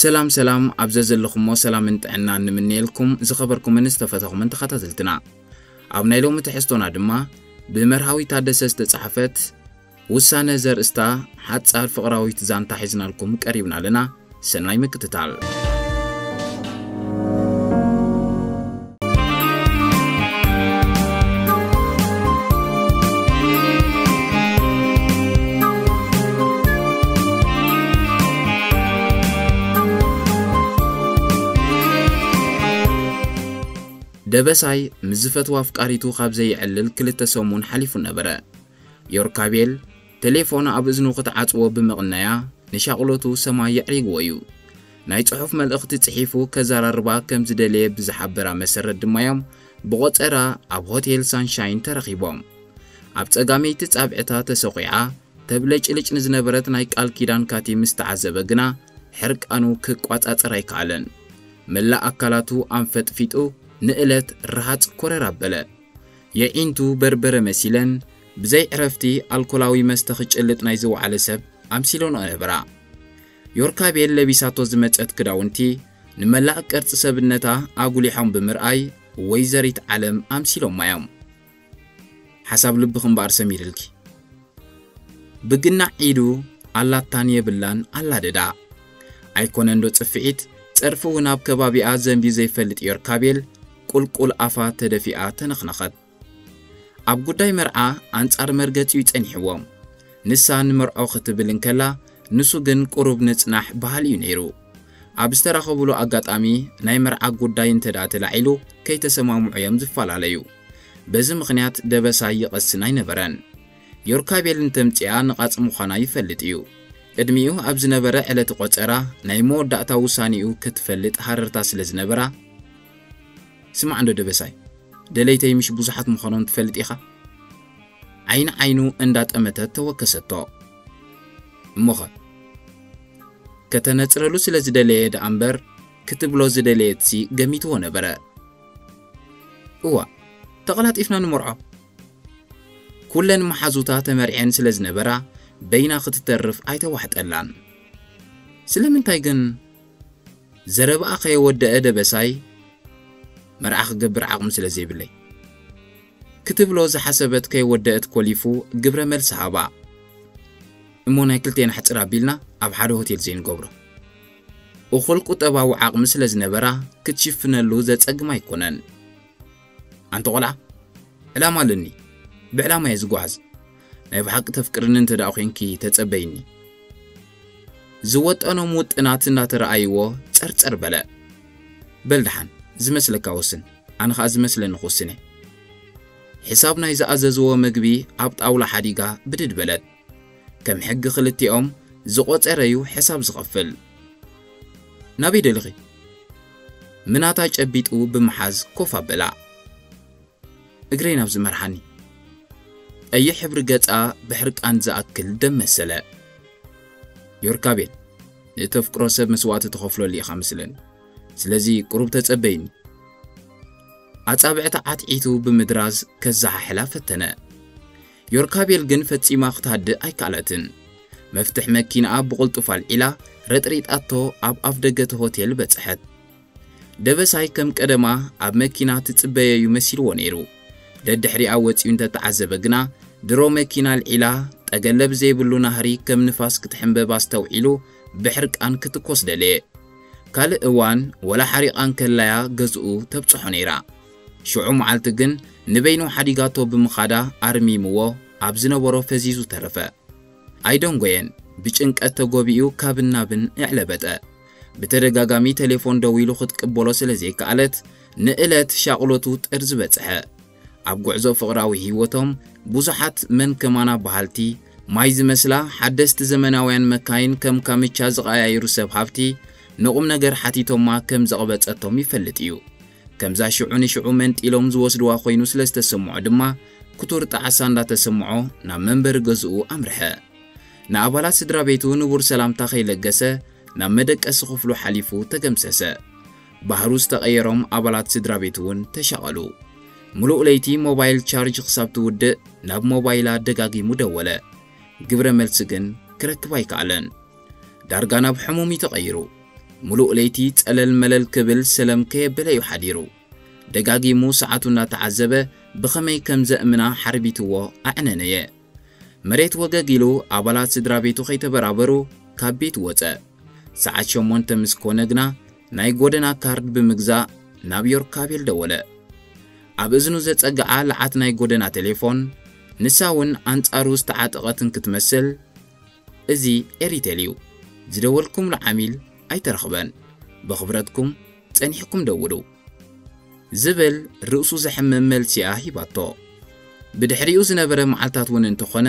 ሰላም ሰላም፣ ኣብ ዘዘለኹሞ ሰላምን ጥዕናን ንምንየልኩም ዝኸበርኩምን ዝተፈተኹምን ተኸታተልትና። ኣብ ናይ ሎሚ ትሕዝቶና ድማ ብመርሃዊ ታደሰ ዝተጻሕፈት ውሳነ ዘርእስታ ሓጻር ፍቕራዊት ዛንታ ሒዝናልኩም ቀሪብና ኣለና። ሰናይ ምክትታል። ደበሳይ ምስ ዝፈትዋ ኣፍቃሪቱ ካብ ዘየዕልል ክልተ ሰሙን ሓሊፉ ነበረ። ዮርካቤል ቴሌፎን ኣብ እዝኑ ክትዓጽዎ ብምቕናያ ንሻቕሎቱ ሰማይ የዕሪግዎ እዩ። ናይ ጽሑፍ መልእኽቲ ጽሒፉ ከዘራርባ ከም ዝደለየ ብዝሓበራ መሰረት ድማ እዮም ብቖጸራ ኣብ ሆቴል ሳንሻይን ተረኺቦም። ኣብ ጸጋመይቲ ጻብዕታ ተሰኺዓ ተብለጭልጭ ንዝነበረት ናይ ቃል ኪዳን ካቲ ምስ ተዓዘበ ግና ሕርቃኑ ክቋጻጸር ኣይከኣለን። መላእ ኣካላቱ ኣንፈጥፊጡ ንእለት ረሃጽ ኮረር ኣበለ። የዒንቱ በርበረ መሲለን ብዘይ ዕረፍቲ ኣልኮላዊ መስተ ክጭልጥ ናይ ዝወዓለ ሰብ ኣምሲሎንኦ ነበራ። ዮርካቤል ለቢሳቶ ዝመጸት ክዳውንቲ ንመላእ ቅርጺ ሰብነታ ኣጉሊሖም ብምርኣይ ወይዘሪት ዓለም ኣምሲሎማ እዮም። ሓሳብ ልብኺ እምበኣር ሰሚርልኪ። ብግናዕ ኢዱ ኣላታን የብላን ኣላደዳ። ኣይኮነንዶ ጽፍዒት፣ ጸርፊ እውን ኣብ ከባቢኣ ዘንብዩ ዘይፈልጥ ዮርካቤል ቁልቁል ኣፋ ተደፊኣ ተነኽነኸት። ኣብ ጉዳይ መርዓ ኣንጻር መርገጺኡ ጸኒሕዎም። ንሳ ንመርዖ ክትብል እንከላ፣ ንሱ ግን ቁሩብ ንጽናሕ በሃሊ እዩ ነይሩ። ኣብ ዝተራኸቡሉ ኣጋጣሚ ናይ መርዓ ጉዳይ እንተ ደኣ ተላዒሉ ከይተሰማምዑ እዮም ዝፈላለዩ። በዚ ምኽንያት ደበሳይ ይቐስን ኣይነበረን። ዮርካቤል እንተምጺኣ ንቓጽ ምዃና ይፈልጥ እዩ። ቅድሚኡ ኣብ ዝነበረ ዕለቲ ቆጸራ ናይ መወዳእታ ውሳኔኡ ክትፈልጥ ሃረርታ ስለ ዝነበራ፣ ስማዕ እንዶ ደበሳይ፣ ደለይተይ ምሽ ብዙሓት ምዃኖም ትፈልጥ ኢኻ? ዓይኒ ዓይኑ እንዳጠመተት ተወከሰቶ። እሞኸ? ከተነጽረሉ ስለ ዝደለየ ደኣ እምበር፣ ክትብሎ ዝደለየትሲ ገሚትዎ ነበረ። እዋ፣ ተቐላጢፍና ንመርዖ። ኩለን መሓዙታ ተመርዔን ስለ ዝነበራ፣ በይና ክትተርፍ ኣይተዋሕጠላን። ስለምንታይ ግን? ዘረባኣ ከየወደአ ደበሳይ፣ መርዓ ክገብር ዓቕሚ ስለ ዘይብለይ ክትብሎ ዝሓሰበት ከይወደአት ኮሊፉ ግብረ መልሲ ሃባ። እሞ ናይ ክልቴና ሕጽር ኣቢልና ኣብ ሓደ ሆቴል ዘይንገብሮ? እኹል ቁጠባዊ ዓቕሚ ስለ ዝነበራ ክትሽፍነሉ ዘጸግም ኣይኮነን። ኣንቲ ቆልዓ፣ ዕላማ ኣለኒ። ብዕላማ እየ ዝጓዓዝ። ናይ ብሓቂ ተፍቅርኒ እንተ ደኣ ኮይንኪ ተጸበይኒ። ዝወጠኖም ውጥናት እናተረኣይዎ ጸርጸር በለ። በል ደሓን፣ ዝመስለካ ወስን፣ ኣነ ኸኣ ዝመስለኒ ክውስን እየ። ሕሳብ ናይ ዝኣዘዝዎ መግቢ ኣብ ጣውላ ሓዲጋ ብድድ በለት። ከም ሕጊ ክልቲኦም ዝቖጸረዩ ሕሳብ ዝኸፍል። ናበይ ደሊኺ? ምናታ ጨቢጡ ብምሓዝ ኮፍ ኣበላ። እግረይ ናብ ዝመርሓኒ። ቀይሕ ሕብሪ ገጻ ብሕርቃን ዝኣክል ደም መሰለ። ዮርካቤል፣ ንእተፍቅሮ ሰብ መስዋእቲ ትኸፍለሉ ኢኻ መስለኒ። ስለዚ ቁሩብ ተጸበይኒ። ኣጻብዕታ ዓትዒቱ ብምድራዝ ከዘሓሕላ ፈተነ። ዮርካቤል ግን ፈጺማ ክትሃድእ ኣይከኣለትን። መፍትሕ መኪናኣ ብቕልጡፍ ኣልዒላ ረጥሪጣቶ ኣብ ኣፍደገ እቲ ሆቴል በጽሐት። ደበሳይ ከም ቀደማ ኣብ መኪና ትጽበየዩ መሲልዎ ነይሩ። ደድሕሪኣ ወጺኡ እንተተዓዘበ ግና፣ ድሮ መኪና ኣልዒላ ጠገለ ብዘይብሉ ናህሪ ከም ንፋስ ክትሕንበብ ኣስተውዒሉ ብሕርቃን ክትኮስ ደለየ። ካልእ እዋን ወላ ሓሪቓ እንከላያ ገዝኡ ተብጽሖ ነይራ። ሽዑ መዓልቲ ግን ንበይኑ ሓዲጋቶ ብምኻዳ ኣርሚምዎ ኣብ ዝነበሮ ፈዚዙ ተረፈ። ኣይደንጎየን፣ ብጭንቀት ተጎቢኡ ካብን ናብን ኣዕለበጠ። ብተደጋጋሚ ቴሌፎን ደዊሉ ክትቅበሎ ስለ ዘይከኣለት ንእለት ሻቕሎቱ ጥርዚ በጽሐ። ኣብ ጉዕዞ ፍቕራዊ ህይወቶም ብዙሓት መን ከማና በሃልቲ፣ ማይ ዝመስላ ሓደስቲ ዘመናውያን መካይን ከም ካምቻ ዝቐያይሩ ሰብ ሃብቲ፣ ንቑም ነገር ሓቲቶማ ከም ዘቕበጸቶም ይፈልጥ እዩ። ከምዛ ሽዑ ንሽዑ መንጢሎም ዝወስድዋ ኮይኑ ስለ ዝተሰምዖ ድማ፣ ክቱር ጣዕሳ እንዳተሰምዖ ናብ መንበሪ ገዝኡ ኣምርሐ። ንኣባላት ስድራ ቤቱ ንቡር ሰላምታ ከይለገሰ፣ ናብ መደቀሲ ክፍሉ ሓሊፉ ተገምሰሰ። ባህሩ ዝተቐየሮም ኣባላት ስድራ ቤቱ እውን ተሻቐሉ። ምሉእ ለይቲ ሞባይል ቻርጅ ክሳብ ትውድእ ናብ ሞባይላ ደጋጊሙ ደወለ። ግብረ መልሲ ግን ክረክብ ኣይከኣለን። ዳርጋ ናብ ሕሙም እዩ ተቐይሩ። ሙሉእ ለይቲ ጸለል መለል ክብል ሰለም ከየበለ እዩ ሓዲሩ። ደጋጊሙ ሰዓቱ እናተዓዘበ ብኸመይ ከም ዘእምና ሓርቢትዎ ኣዕነነየ። መሬት ወገግ ኢሉ ኣባላት ስድራ ቤቱ ከይተበራበሩ ካብ ቤት ወጸ። ሰዓት ሸሞንተ ምስ ኮነ ግና ናይ ጎደና ካርድ ብምግዛእ ናብ ዮርካቤል ደወለ። ኣብ እዝኑ ዘጸግዓ ለዓት ናይ ጎደና ቴሌፎን፣ ንሳ እውን ኣንጻሩ ዝተዓጠቐትን ክትመስል፣ "እዚ ኤሪቴል እዩ። ዝደወልኩምሉ ዓሚል ኣይተረኽበን። ብኽብረትኩም ጸኒሕኩም ደውሉ" ዝብል ርእሱ ዘሕምም መልሲ እያ ሂባቶ። ብድሕሪኡ ዝነበረ መዓልታት እውን እንተኾነ፣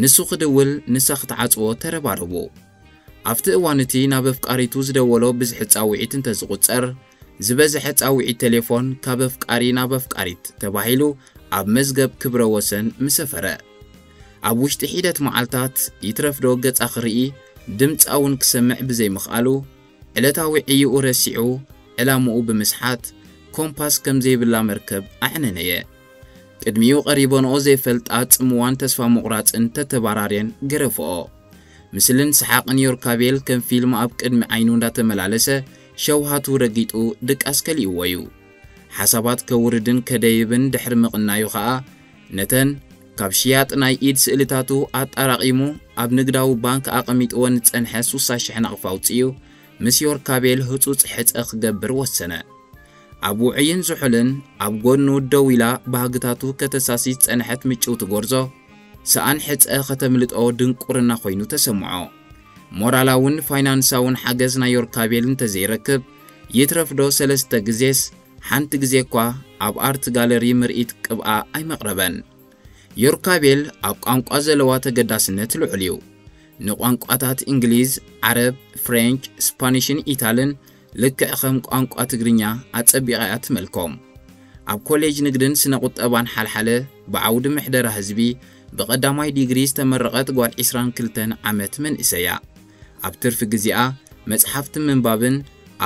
ንሱ ክድውል ንሳ ክትዓጽዎ ተረባረቡ። ኣብቲ እዋን እቲ ናብ ኣፍቃሪቱ ዝደወሎ ብዝሒ ጻውዒት እንተዝቑጸር፣ ዝበዝሐ ጻውዒት ቴሌፎን ካብ ኣፍቃሪ ናብ ኣፍቃሪት ተባሂሉ ኣብ መዝገብ ክብረ ወሰን ምሰፈረ። ኣብ ውሽጢ ሒደት መዓልታት ይትረፍዶ ገጻ ክርኢ፣ ድምጻ እውን ክሰምዕ ብዘይምኽኣሉ፣ ዕለታዊ ዕይኡ ረሲዑ፣ ዕላምኡ ብምስሓት፣ ኮምፓስ ከም ዘይብላ መርከብ ኣዕነነየ። ቅድሚኡ ቀሪበንኦ ዘይፈልጣ ጽምዋን ተስፋ ምቑራጽን ተተባራርየን ገረፍኦ። ምስልን ሰሓቕን ዮርካቤል ከም ፊልም ኣብ ቅድሚ ዓይኑ እንዳተመላለሰ፣ ሸውሃቱ ረጊጡ ድቃስ ከሊእዎ እዩ። ሓሳባት ከውርድን ከደይብን ድሕሪ ምቕናዩ ኸኣ፣ ነተን ካብ ሽያጥ ናይ ኢድ ስእልታቱ ኣጣራቒሙ ኣብ ንግዳዊ ባንክ ኣቐሚጥወን ዝጸንሐ ሱሳ ሽሕ ናቕፋ ኣውጺኡ ምስ ዮርካቤል ህጹጽ ሕጸ ክገብር ወሰነ። ኣብ ውዑይን ዝሑልን ኣብ ጎኑ ደው ኢላ ባህግታቱ ከተሳሲ ዝጸንሐት ምጭውቲ ጎርዞ፣ ሰኣን ሕጸ ከተምልጦ ድንቁርና ኮይኑ ተሰምዖ። ሞራላውን ፋይናንሳውን ሓገዝ ናይ ዮርካቤል እንተዘይረክብ፣ ይትረፍዶ ሰለስተ ግዜስ ሓንቲ ግዜ እኳ ኣብ ኣርት ጋለሪ ምርኢት ቅብኣ ኣይመቕረበን። ዮርካቤል ኣብ ቋንቋ ዘለዋ ተገዳስነት ልዑል እዩ። ንቋንቋታት እንግሊዝ፣ ዓረብ፣ ፍሬንች፣ ስፓኒሽን ኢታልን ልክዕ ከም ቋንቋ ትግርኛ ኣጸቢቓ እያ ትመልኮም። ኣብ ኮሌጅ ንግድን ስነ ቁጠባን ሓልሓለ ብዓውዲ ምሕደራ ህዝቢ ብቐዳማይ ዲግሪ ዝተመረቐት ጓል ዕስራን ክልተን ዓመት መንእሰይ እያ። ኣብ ትርፊ ግዜኣ መጽሓፍቲ ምንባብን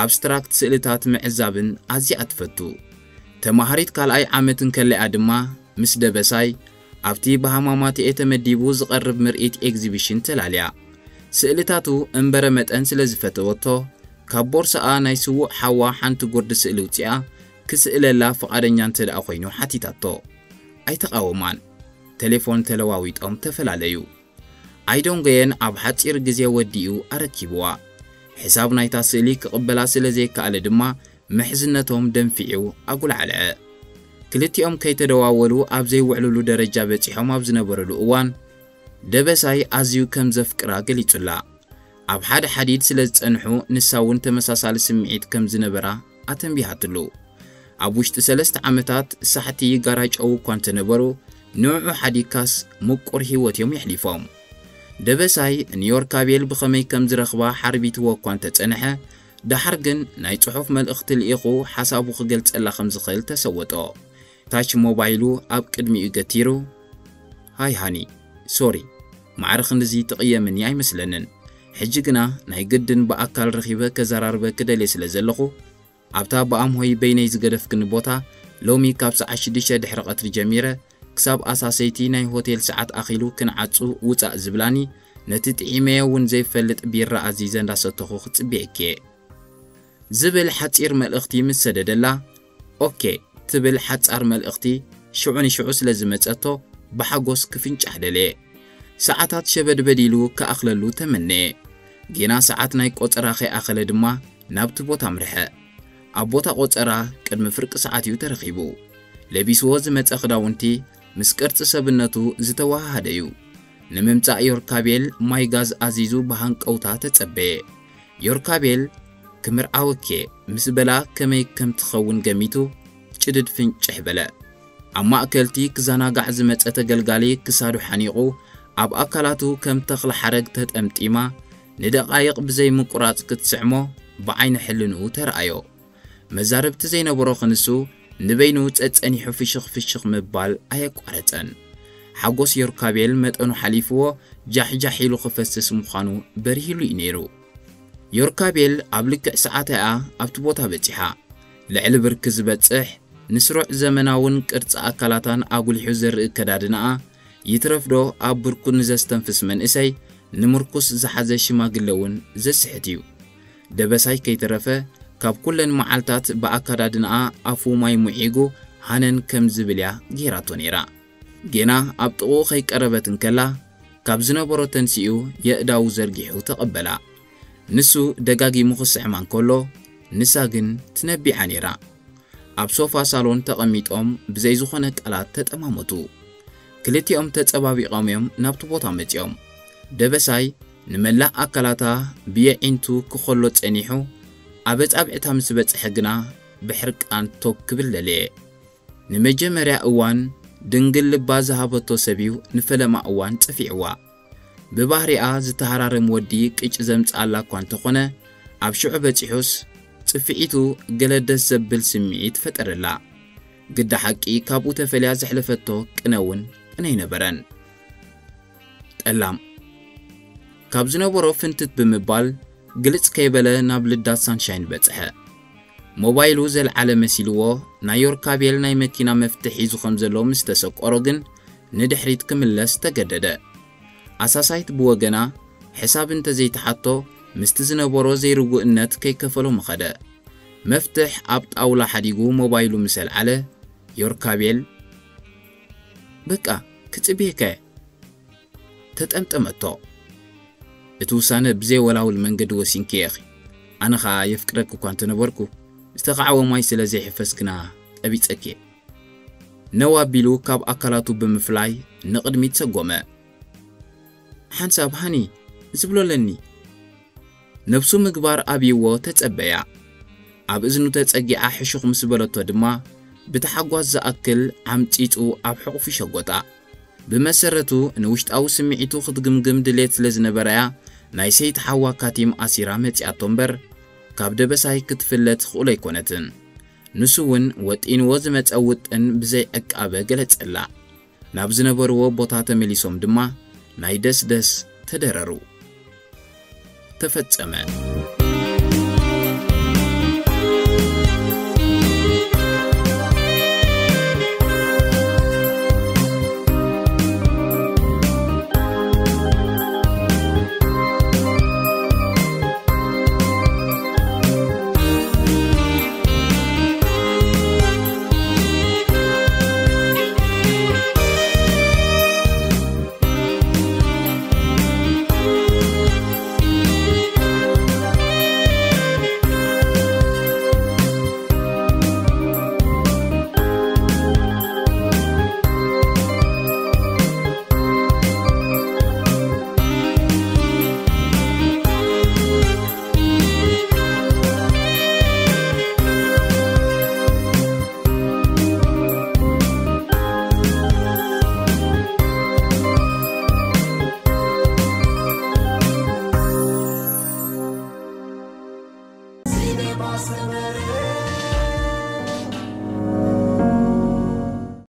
ኣብስትራክት ስእልታት ምዕዛብን ኣዝያ ትፈቱ። ተማሃሪት ካልኣይ ዓመት እንከለያ ድማ ምስ ደበሳይ ኣብቲ ብሃማማትኤ ተመዲቡ ዝቐርብ ምርኢት ኤግዚቢሽን ተላልያ። ስእልታቱ እምበረ መጠን ስለ ዝፈተወቶ፣ ካብ ቦርሳኣ ናይ ስዉእ ሓዋ ሓንቲ ጉርዲ ስእሊ ውጺኣ ክስእለላ ፍቓደኛ እንተ ደኣ ኮይኑ ሓቲታቶ። ኣይተቓወማን። ቴሌፎን ተለዋዊጦም ተፈላለዩ። ኣይደንጎየን ኣብ ሓጺር ግዜ ወዲኡ ኣረኪብዋ። ሕሳብ ናይታ ስእሊ ክቕበላ ስለ ዘይከኣለ ድማ ምሕዝነቶም ደንፊዑ ኣጉላዕልዐ። ክልቲኦም ከይተደዋወሉ ኣብ ዘይውዕልሉ ደረጃ በጺሖም ኣብ ዝነበረሉ እዋን፣ ደበሳይ ኣዝዩ ከም ዘፍቅራ ገሊጹላ። ኣብ ሓደ ሓዲድ ስለ ዝጸንሑ፣ ንሳ እውን ተመሳሳሊ ስምዒት ከም ዝነበራ ኣተንቢሃትሉ። ኣብ ውሽጢ ሰለስተ ዓመታት ሳሕቲ ጋራጨው እኳ እንተነበሩ፣ ንዕዑ ሓዲግካስ ምቁር ህይወት እዮም የሕሊፎም። ደበሳይ ንዮርካቤል ብኸመይ ከም ዝረኽባ ሓርቢትዎ እኳ እንተጸንሐ፣ ደሓር ግን ናይ ጽሑፍ መልእኽቲ ልኢኹ ሓሳቡ ክገልጸላ ከም ዝኽእል ተሰወጦ። ታች ሞባይሉ ኣብ ቅድሚኡ ገቲሩ፣ "ሃይ ሃኒ፣ ሶሪ፣ ማዕረ ክንድዚ ትቕየምኒ ኣይመስለንን። ሕጂ ግና ናይ ግድን ብኣካል ረኺበ ከዘራርበኪ ደልየ ስለ ዘለኹ፣ ኣብታ ብኣምሆይ በይነይ ዝገደፍክኒ ቦታ ሎሚ ካብ ሰዓት ሽዱሽተ ድሕሪ ቀትሪ ጀሚረ ክሳብ ኣሳሰይቲ ናይ ሆቴል ሰዓት ኣኺሉ ክንዓጹ ውጻእ ዝብላኒ፣ ነቲ ጥዒመዮ እውን ዘይፈልጥ ቢራ ኣዚዘ እንዳሰተኹ ክጽበየኪ እየ" ዝብል ሓጺር መልእኽቲ ምስ ሰደደላ፣ "ኦኬ" ትብል ሓጻር መልእኽቲ ሽዑ ንሽዑ ስለ ዝመጸቶ ብሓጎስ ክፍንጫሕ ደለየ። ሰዓታት ሸበድበድ ኢሉ ክኣኽለሉ ተመነየ። ጌና ሰዓት ናይ ቆጸራ ከይኣኸለ ድማ ናብቲ ቦታ ኣምርሐ። ኣብ ቦታ ቆጸራ ቅድሚ ፍርቂ ሰዓት እዩ ተረኺቡ። ለቢስዎ ዝመጸ ክዳውንቲ ምስ ቅርጺ ሰብነቱ ዝተወሃሃደ እዩ። ንምምጻእ ዮርካቤል ማይ ጋዝ ኣዚዙ ብሃንቀውታ ተጸበየ። ዮርካቤል "ክምርዓወኪ" ምስ በላ ከመይ ከም ትኸውን ገሚቱ ጭድድ ፍንጭሕ በለ። ኣብ ማእከልቲ ክዘናጋዕ ዝመጸ ተገልጋሊ ክሳዱ ሓኒቑ ኣብ ኣካላቱ ከም ተኽሊ ሓረግ ተጠምጢማ ንደቓይቕ ብዘይ ምቁራጽ ክትስዕሞ ብዓይኒ ሕልንኡ ተረኣዮ። መዛርብቲ ዘይነበሮ ክንሱ ንበይኑ ጸጸኒሑ ፍሽኽ ፍሽኽ ምባል ኣየቋረጸን። ሓጎስ ዮርካቤል መጠኑ ሓሊፍዎ ጃሕ ጃሕ ኢሉ ክፈስስ ምዃኑ በሪህሉ እዩ ነይሩ። ዮርካቤል ኣብ ልክዕ ሰዓታ እያ ኣብቲ ቦታ በጺሓ። ልዕሊ ብርኪ ዝበጽሕ ንስሩዕ ዘመናውን ቅርጺ ኣካላታን ኣጉሊሑ ዘርኢ ከዳድናኣ፣ ይትረፍዶ ኣብ ብርኩ ንዘስተንፍስ መንእሰይ፣ ንምርኩስ ዝሓዘ ሽማግለ እውን ዘስሕት እዩ። ደበሳይ ከይተረፈ ካብ ኩለን መዓልታት ብኣካዳድንኣ ኣፉ ማይ ሙዒጉ ሃነን ከም ዝብል እያ ገይራቶ ነይራ። ጌና ኣብ ጥቕኡ ከይቀረበት እንከላ ካብ ዝነበሮ ተንሲኡ የእዳዉ ዘርጊሑ ተቐበላ። ንሱ ደጋጊሙ ክስዕማ እንከሎ ንሳ ግን ትነቢዓ ነይራ። ኣብ ሶፋ ሳሎን ተቐሚጦም ብዘይ ዝኾነ ቃላት ተጠማመቱ። ክልቲኦም ተጸባቢቖም እዮም ናብቲ ቦታ መጺኦም። ደበሳይ ንመላእ ኣካላታ ብየዒንቱ ክኸሎ ጸኒሑ፣ ኣብ ኣጻብዕታ ምስ በጽሐ ግና ብሕርቃን ቶግ ክብል ደለየ። ንመጀመርያ እዋን ድንግል ልባ ዝሃበቶ ሰብ እዩ ንፈለማ እዋን ጸፊዕዋ። ብባህሪኣ ዝተሃራረም ወዲ ቅጭ ዘምጽኣላ እኳ እንተኾነ፣ ኣብ ሽዑ በጺሑስ ጽፍዒቱ ገለ ደስ ዘብል ስምዒት ፈጠረላ። ግዳ ሓቂ ካብኡ ተፈልያ ዘሕለፈቶ ቅነ እውን ቅነ ኣይነበረን። ጠላም ካብ ዝነበሮ ፍንትት ብምባል ግልጽ ከይበለ ናብ ልዳት ሳንሻይን በጽሐ። ሞባይሉ ዘልዓለ መሲልዎ ናይ ዮርካቤል ናይ መኪና መፍትሕ ሒዙ ከም ዘሎ ምስ ተሰቆሮ ግን ንድሕሪት ክምለስ ተገደደ። ኣሳሳይት ብወገና ሕሳብ እንተዘይተሓቶ ምስቲ ዝነበሮ ዘይርጉእነት ከይከፈሎ ምኸደ። መፍትሕ ኣብ ጣውላ ሓዲጉ ሞባይሉ ምስ ኣልዓለ ዮርካቤል በቃ ክጽብየካ እየ ተጠምጠመቶ። እቲ ውሳነ ብዘይወላውል መንገዲ ወሲንኪ ኢኺ። ኣነ ኸኣ የፍቅረኪ እኳ እንተነበርኩ ዝተኻዕወ ማይ ስለ ዘይሕፈስ ግና ጠቢጸኪ እየ። ነው ኣቢሉ ካብ ኣካላቱ ብምፍላይ ንቕድሚት ሰጎመ። ሓንሳብ ሃኒ ዝብሎ ኣለኒ። ነብሱ ምግባር ኣብይዎ ተጸበያ። ኣብ እዝኑ ተጸጊዓ ሕሹኽ ምስ በለቶ ድማ ብተሓጓስ ዝኣክል ዓምጺጹ ኣብ ሕቑፉ ሸጎጣ። ብመሰረቱ ንውሽጣዊ ስምዒቱ ክትግምግም ድሌት ስለ ዝነበረያ ናይ ሰይቲ ሓዋ ካቲም ኣሲራ መጺኣቶ እምበር ካብ ደበሳይ ክትፍለ ትኽእሎ ኣይኮነትን። ንሱ እውን ወጢንዎ ዝመጸ ውጥን ብዘይ ዕቃበ ገለጸላ። ናብ ዝነበርዎ ቦታ ተመሊሶም ድማ ናይ ደስደስ ተደረሩ። ተፈጸመ።